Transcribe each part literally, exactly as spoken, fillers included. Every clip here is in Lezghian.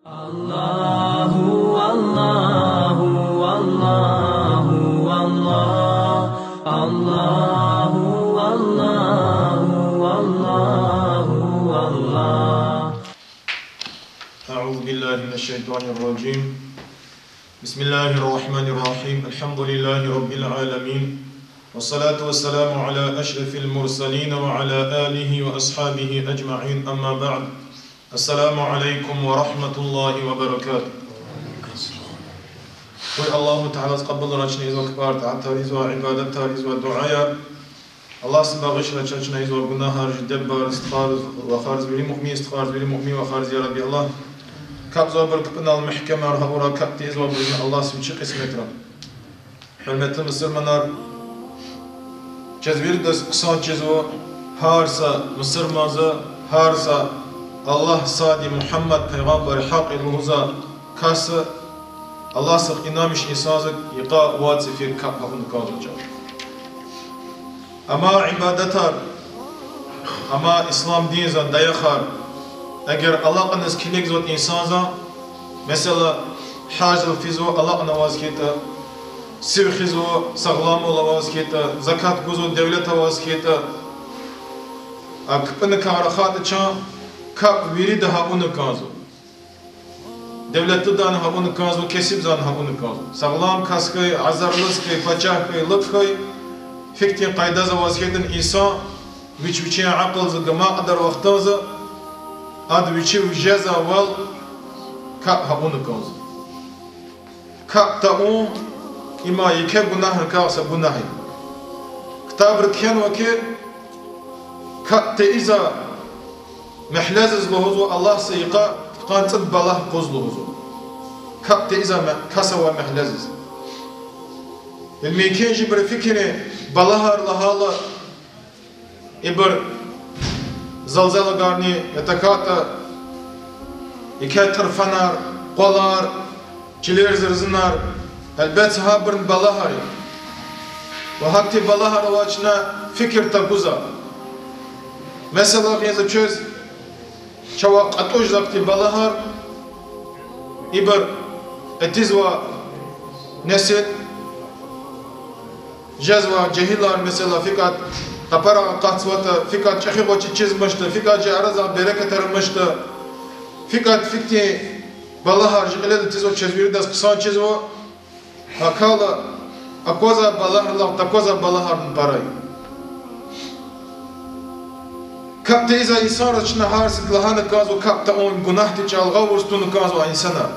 الله، الله، الله، الله. الله، الله، الله، الله. أعوذ بالله من الشيطان الرجيم. بسم الله الرحمن الرحيم. الحمد لله رب العالمين. والصلاة والسلام على أشرف المرسلين وعلى آله وأصحابه أجمعين. أما بعد. السلام عليكم ورحمة الله وبركاته. Къуй Аллагьу Таалади кьабулрай чна ийизвай кпӀар, тӀаатар ийизвай, ибадатар ийизвай, дуьаяр. Аллагьди багъишрай чна ийизвай гунагьар, жидебар, стхариз, вахариз, вири муъмин стхариз, вири муъмин вахариз, я Рабби Аллагь. КапӀзавайбур кпӀунал мягькемар гьавурай, капӀ тийизвайбур алаз вичи кьисметрай. Гьуьрметлу мусурманар, чаз виридаз хъсан чизва, гьар са мусурманза, гьар са Аллагь сад я, Мугьаммад пайгъамбар гьахъ я лугьузвай касза, Аллагьдихъ инанмиш инсанза йикъа вад сефер капӀ авуна кӀанзавач. Амма ибадатар, амма ислам динда даяхар, эгер алакьуниз килигзаватӀа инсанза, месела, гьаждал физва, алакьун аваз хьайитӀа, сив хуьзва, сагъламвал аваз хьайитӀа, закат гузва, девлет аваз хьайитӀа, а кпӀуникай рахайтӀа чун, капӀ вирида авуна кӀанзава. Девлетлудани авуна кӀанзава, кесибдани авуна кӀанзава. Сагълам кас хьуй, азарлу хьуй, пачагь хьуй, лукӀ хьуй, гьихьтин къайдада аваз хьайитӀани инсан, вич вичин акьулдиз гамай кьадар вахтунда, ада вичи вижезвайвал капӀ авуна кӀанзава. КапӀ тавун, има еке гунагьрикай са гунагь я. Ктабра кхьенва хьи, капӀ тийизвай мягьледиз лугьузва Аллагьди йикъа кьван цӀуд балагь кьуз лугьузва. КапӀ тийизвай ме-, кас авай мягьледиз. Илимдин жибуру фикирин балагьар лагьайла, ибур залзалагарни, я тахьайтӀа еке тӀурфанар, къвалар, чилер зурзунар, гьелбетда, гьабурни балагьар я. Ва гьахьтин балагьар авай чна фикир тагуза. Месела, гьиза чаз чавай кьатӀуз жезвай хьтин балагьар, ибур этизвай несил, жезвай жегьилар, месела, фикӀад тапарар акъатзаватӀа, фикӀад чӀехи-гъвечӀи чизмаштӀа, фикӀад чи аразай берекатар амаштӀа, фикӀад фикьтин балагьар жи кьилел этизва, чаз виридаз хъсан чизва, гьакӀ хьайила, аквазвай балагьрилай таквазвай балагьарни пара я. КапӀ тийизвай инсанриз чна гьар сад лагьана кӀанзава, капӀ тавун гунагьдин чӀал, гъавурда туна кӀанзава инсанар.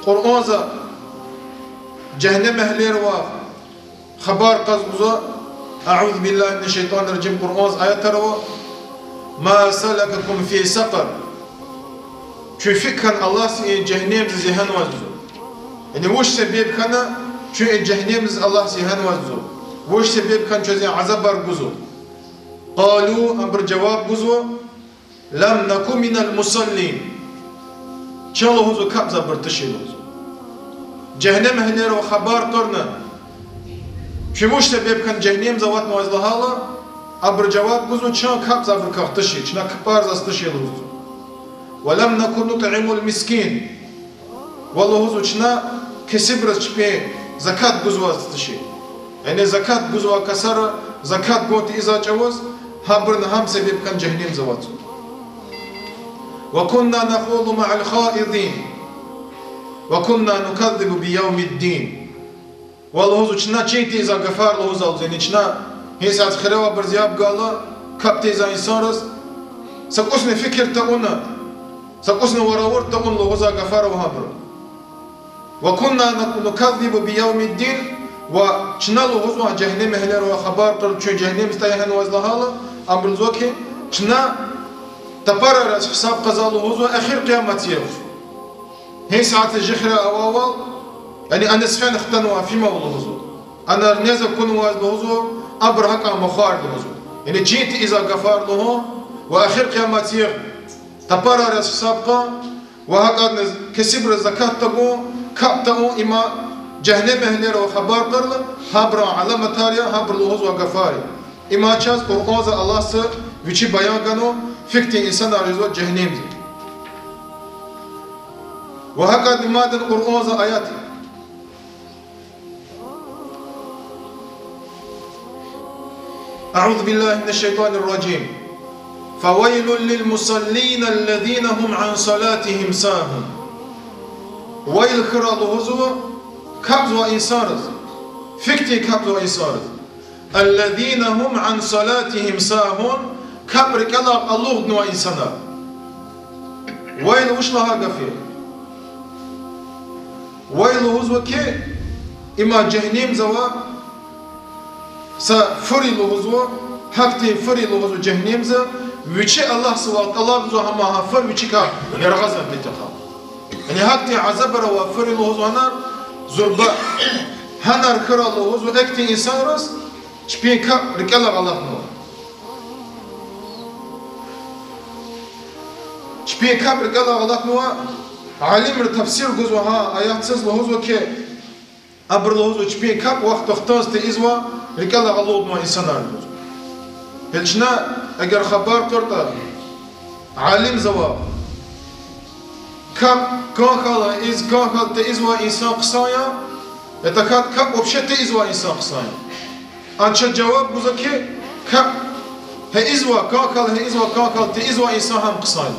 Къуръанда жегьеннемэгьлийривай хабар кьаз лугьузва, أعوذ بالله من الشيطان الرجيم, Къуръанда аятар ава: ما سلككم في سقر؟ Чун фикӀ хьана Аллагьди и жегьеннемдиз ягьанваз лугьузва. Яни вуч себеб хьана чун и жегьеннемдиз Аллагьди ягьанваз лугьузва? Вуч себеб хьана чаз и азабар гузва? قالوا, абуру жаваб гузва: لم نك من المصلين. Чун лугьузва капӀзавайбур тушир лугьузва. Жегьеннемэгьлийривай хабар кьурна, чун вуч себеб хьана жегьеннемзавай ватнаваз лагьайла, абуру жаваб гузва: чун капӀзавайбурукай тушир, чна капӀарзаваз тушир лугьузва. ولم نك نطعم المسكين. Ва лугьузва чна кесибриз чпин закат гузваз тушир. Яни закат гузвай касар, закат гун тийизвай чӀавуз, гьабурни гьам себеб хьана жегьеннемзаватзава. وكنا نخوض مع الخائضين وكنا نكذب بيوم الدين. Ва лугьузва чна чин тийизвай гафар лугьузвалзини чна, гьисятда хире авайбуруз яб гайила, капӀ тийизвай инсанриз, са кӀусни фикир тавуна, са кӀусни варавур тавуна лугьузвай гафар ава гьабуру. وكنا نكذب بيوم الدين, ва чна лугьузва жегьеннемэгьлийривай хабар кьурла, чун жегьеннемдиз ягьанваз лагьайла, абуру лугьузва хьи, чна тапарар яз гьисаб кьазва лугьузва эхир къиямат югъ. Гьисятда чи хире авайвал, яни аниз фена хтанвай фим ава лугьузва. Анар нез акунваз лугьузва, абуру гьакӀан махар лугьузва. Яни чин тийизвай гафар лугьун ва эхир къиямат югъ тапарар яз гьисаб кьун, ва гьакӀни кесибриз закат тагун, капӀ тавун, има жегьеннемэгьлийривай хабар кьурла, гьабурун аламатар я, гьабуру лугьузвай гафар я. Има чаз Къуръанда Аллагьди вичи баян ганва, фикь тир инсанар жезва жегьеннемдиз. Ва гьакӀадни мадни Къуръанза аят я. أعوذ بالله من الشيطان الرجيم. فويل للمصلين الذين هم عن صلاتهم ساهون. Вайл хьурай лугьузва капӀзавай инсанриз, фикьтин капӀзавай инсанриз. الذين هم عن صلاتهم ساهون, капӀ рикӀелай алуднавай инсанар. Вайл вуч лагьай гаф я? Вайл лугьузва хьи, има жегьеннемзава, са фур я лугьузва, гьахьтин фур я лугьузва жегьеннемза, вичи Аллагьзавай тӀалабзава гьама гьа фур вичикай яргъазун патахъ. Яни гьахьтин азабар авай фур я лугьузва гьанар, зурба, гьанар хьурай лугьузва ихьтин инсанриз, чпин капӀ рикӀелай алуднавай. Чпин капӀ рикӀелай алуднавай, алимри тафсир гузва гьа аятдиз, лугьузва хьи, абуру лугьузва чпин капӀ вахт-вахтунда тийизвай, рикӀелай алуднавай инсанар лугьузва. Гьеле чна эгер хабар кьуртӀа алимзавай, капӀ кӀан хьайила ийиз, кӀан хьайила тийизвай инсан хъсан я, я тахьайтӀа капӀ вообще тийизвай инсан хъсан я. Ада чаз жаваб гузва хьи, капӀ гьа ийизвай, кӀан хьайила гьа ийизвай, кӀан хьайила тийизвай инсан гьам хъсан я.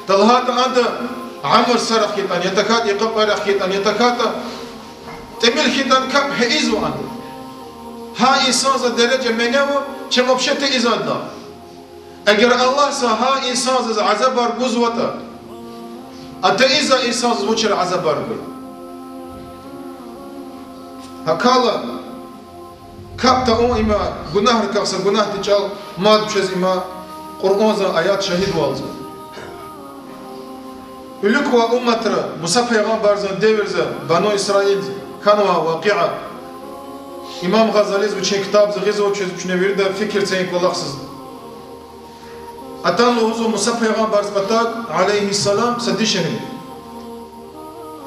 ТӀа лагьайтӀа ада уьмуьр сарахъ хьайитӀани, я тахьайтӀа йикъа кьверахъ хьайитӀани, я тахьайтӀа тӀимил хьайитӀани капӀ гьа ийизвани. Гьа инсанза дережа менява, чем вообще тийизвайдалай. Эгер Аллагьза гьа инсанзаз азабар гузватӀа, а тийизвай инсанзаз вучир азабар гуй? ГьакӀ хьайила, капӀ тавун има гунагьрикай са гунагьдин чӀал, мад чаз има Къуръанза аят шагьидвалзава. Уьлуькьвай умматра, Муса пайгъамбарзан девирза, Бану Исраилза хьанвай вакъиа, имам Гъазализ вичин ктабза гъизва, чаз чна вирида фикир це и кӀвалахза. Атана лугьузва Муса пайгъамбарзан патав, عليه السلام, са дишегьли.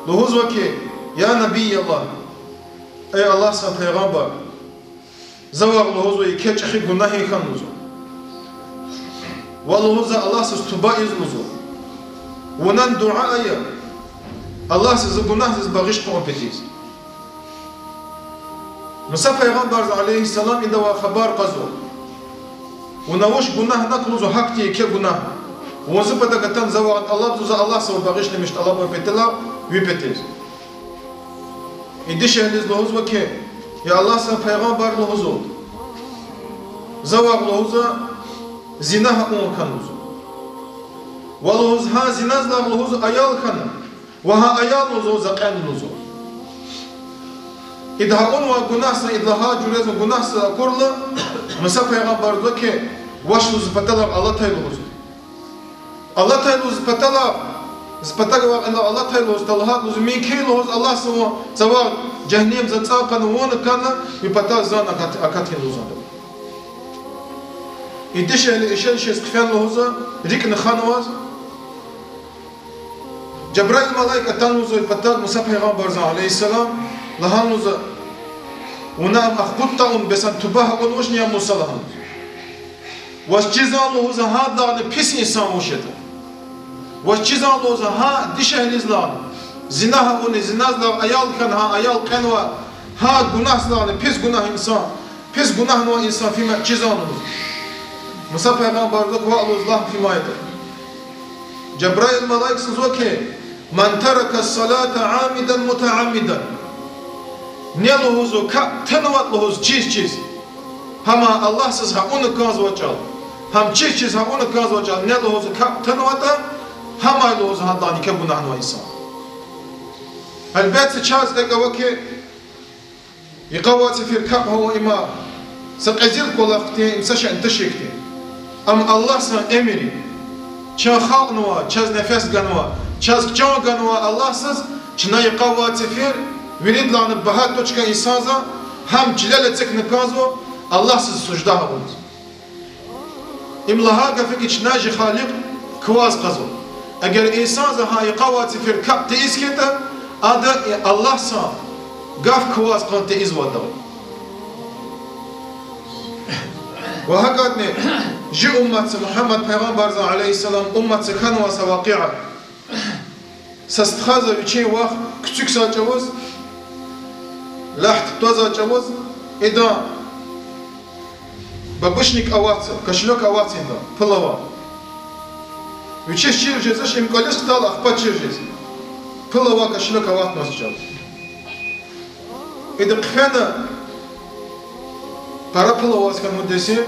Лугьузва хьи, я Набий Аллагь, эй Аллагьзан пайгъамбар, завай лугьузва еке чӀехи гунагь хьана лугьузва. Ва лугьузва Аллагьзаз туба ийиз лугьузва. Вуна дуьа ая, Аллагьза зи гунагь заз багъиш хъувун патал. Муса пайгъамбарза, عليه السلام, идавай хабар кьазва. Вуна вуч гунагь авуна лугьузва, гьахьтин еке гунагь. Вун зи патав атана завай тӀалабзава Аллагьзавай багъишламиш тӀалабун патал, ви патав. И дишегьлиз лугьузва хьи, я Аллагьзан пайгъамбар лугьузва, завай лугьузва зина авун хьана лугьузва. Ва лугьузва гьа зиназлай лугьузва аял хьана. Ва гьа аял лугьузва за кьена лугьузва. Ида гьа авунвай гунагьза, идалай гьа жуьредин гунагьза акурла, Муса пайгъамбарза лугьузва хьи, вач лугьузва зи паталай алатай лугьузва. Алатай лугьузва зи паталай, зи патавай алатай лугьузва, талгьат лугьузва, мумкин лугьузва Аллагьза вун завай жегьеннемза цӀай хьана, вун кана, ви патав зун акат-, акатин лугьузва. И дишегьли ишез-ишез хъфена лугьузва, рикӀни ханваз. Жабраил малаик атана лугьузва и патав Муса пайгъамбарзан, عليه السلام, лагьана лугьузва, вуна ам ахкъудда авун, бес ам туба авун вучни, я Муса, лагьана лугьузва. Ваз чизвани лугьузва гьадалайни пис инсан вуж ятӀа. Ваз чизвани лугьузва гьа дишегьлизни, зина авуни, зиназлай аял хьана, гьа аял кьенвай, гьа гунагьзалайни, пис гунагь инсан, пис гунагьнавай инсан фима чизвани лугьузва. Муса пайгъамбарза лугьузва, ваъ лугьузва, лагь фима ятӀа. Жабраил малаикза лугьузва хьи, من ترك الصلاة عامدا متعمدا. Ни лугьузва капӀ тунватӀа лугьуз чиз-чиз, гьама Аллагьзаз гьа авуна кӀанзавай чӀал, гьам чиз-чиз гьа авуна кӀанзавай чӀал, ни лугьузва капӀ тунватӀа, гьамай лугьузва гьадалайни еке гунагьнавай инсан. Гьелбетда, чаз икӀ ава хьи, йикъа авай сефер капӀ авун има са кьезил кӀвалах хьтин, им са шей тушир хьтин. Амма Аллагьзан эмир я. Чун халкьнава, чаз нефес ганва, чаз чан ганва Аллагьзаз, чна йикъа авай сефер, виридалайни багьа тушир хьи инсанза, гьам чилел эцигна кӀанзава Аллагьзаз сужда авуназ. Им лагьай гаф я хьи, чна чи Халикь кваз кьазва. Эгер инсанза гьа йикъа авай сефер капӀ тийиз хьайитӀа, ада Аллагьзан гаф кваз кьун тийизвайди я. Ва гьакӀадни чи умматза, Мугьаммад пайгъамбарзан, عليه السلام, умматза хьанвай са вакъиа. Са стхади вичин вах кучукзавай чӀавуз, лягьд твазвай чӀавуз, идан бабушник аватзава, кошелёк аватзава идан, пул авай. Вичиз чир жезвач, им кӀвализ хтайла ахпа чир жез. Пул авай, кошелёк аватнавай чӀавуз. Ида хъфена, пара пул аваз хьанвайди я,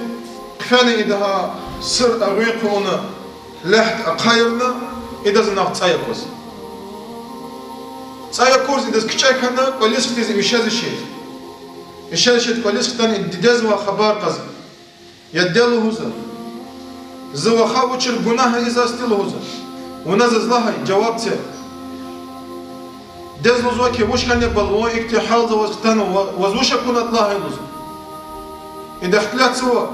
хъфена ида гьа сур агъуьн хъувуна, лягьд ахъайна, ида зунахъ цӀай акваз. ЦӀай акурла идаз кичӀе хьана, кӀвализ хтиз им ишез ишез. Ишез ишез кӀвализ хтана, ида дидедивай хабар кьаз. Я диде, лугьузва, зи ваха вучтин гунагь ийизвайди я, лугьузва. Вуна заз лагь, жаваб це. Дидедиз лугьузва хьи, вуч хьанва балбан, икьтин гьалда ваз хтанва, ва-, ваз вуч акунатӀа лагь, лугьузва. Ида ихтилатзава,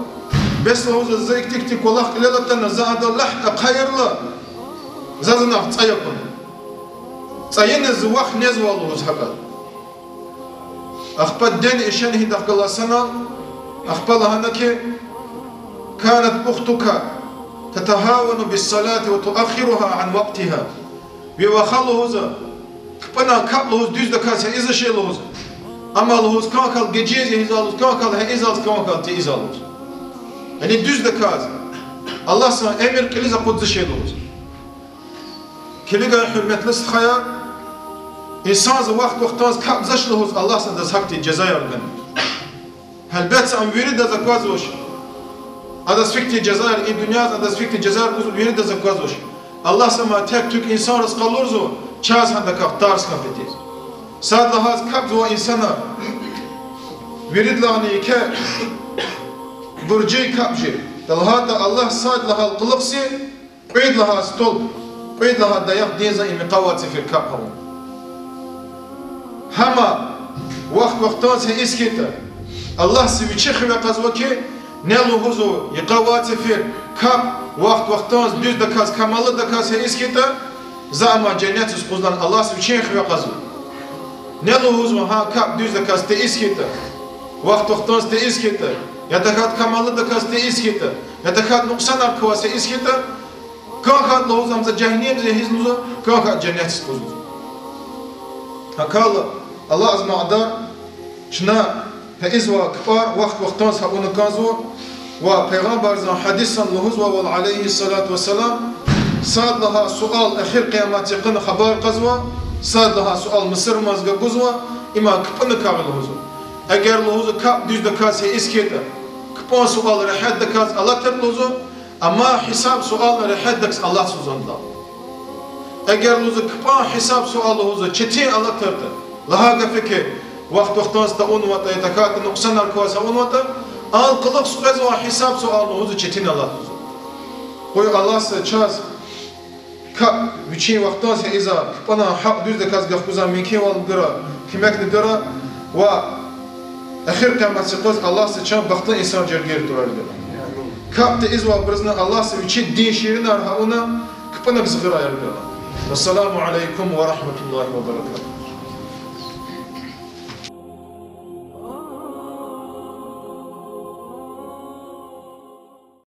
бес, лугьузва, за икьтин-икьтин кӀвалах кьилел атана, за адан лягьд ахъайрла, за зунахъ цӀай акуна. ЦӀайиниз зи вах незвай, лугьуз, гьакӀ. Ахпа дидени ишени гьидахъ галаз санал, ахпа лагьана хьи, كانت أختك تتهاون بالصلاة وتؤخرها عن وقتها. Ви ваха, лугьузва, кпӀунин капӀ, лугьуз, дуьздаказ гьа ийизвачир, лугьуз. Амма, лугьуз, кӀан хьайила гежиз ийизвай, лугьуз, кӀан хьайила гьа ийизвай, кӀан хьайила гьа ийизвай, лугьуз. Яни дуьздаказ. Аллагьдин эмир кьилиз акъудзавачир, лугьуз. Килигай, гьуьрметлу стхаяр, инсанди вахт-вахтунда капӀ ийизвач лугьуз, Аллагьди адаз гьахьтин жазаяр гана. Гьелбетда, ам виридаз аквазвач. Адаз гьахьтин жазаяр, и дуьньяда адаз гьахьтин жазаяр гуз виридаз аквазвач. Аллагьди амма тек-туьк инсанриз къалурзава, чаз гьадакай тарс хьун патал. Сад лагьайди, капӀ ийизвай инсанар виридалайни еке буржи капӀ жи. ЛагьайтӀа, Аллагьди сад лагьай кьулухъ зи, кьвед лагьай столб, кьвед лагьай даях динда им йикъа авай сефер капӀ авун. Гьама вахт-вахтунда гьа ийиз хьайитӀа, Аллагьди вичи хиве кьазва хьи, ни, лугьузва, йикъа авай сефер капӀ вахт-вахтунда дуьздаказ, камалдаказ гьа ийиз хьайитӀа, за амма женнетдиз кьузвайди я, Аллагьди вичи хиве кьазва. Ни, лугьузва, гьа капӀ дуьздаказ тийиз хьайитӀа, вахт-вахтунда тийиз хьайитӀа, я тахьайтӀа камалдаказ тийиз хьайитӀа, я тахьайтӀа нукьсанар квай тийиз хьайитӀа, кӀан хьайитӀа, лугьуз, ам за жегьеннемдиз ийиз лугьузва, кӀан хьайитӀа женнетдиз кьузвай. Гьакӏ хьайила, Аллагьди мукьвал чна гьа ийизвай капӀар вахт-вахтунда гьа авуна кӀанзава, ва Пайгъамбардин гьадисда лугьузвайвал, عليه الصلاة والسلام, сад лагьай суал эхир къиямат йикъан хабар кьазва, сад лагьай суал мусурмандиз гузвай, им капӀуникай я лугьузва. Эгер, лугьузва, капӀ дуьздаказ гьа ийиз хьайитӀа, капӀунин суал регьятдаказ алатайтӀа лугьузва, амма гьисаб-суал регьятдаказ алатзавайди я. Эгер, лугьузва, капӀунин гьисаб-суал, лугьузва, четин алатайтӀа, лагьай гаф хьи, вахт-вахтунда тавунватӀа, я тахьайтӀа нукьсанар кваз тавунватӀа, а кьулухъ къвезвай гьисаб-суал, лугьузва, четин алатзава. Къуй Аллагьди чаз капӀ вичин вахтунда гьа ийиз, капӀунин гьакъ дуьздаказ гахкузвай мумкинвал гурай, куьмекни гурай, ва эхир къиямат йикъаз Аллагьди чун бахтлу инсанрин жергейра тӀварарикай. КапӀ тийизвайбурузни Аллагьди вичи дин ширинар гьа авуна, капӀуникай гъайи жуьре. والسلام عليكم ورحمة الله وبركاته.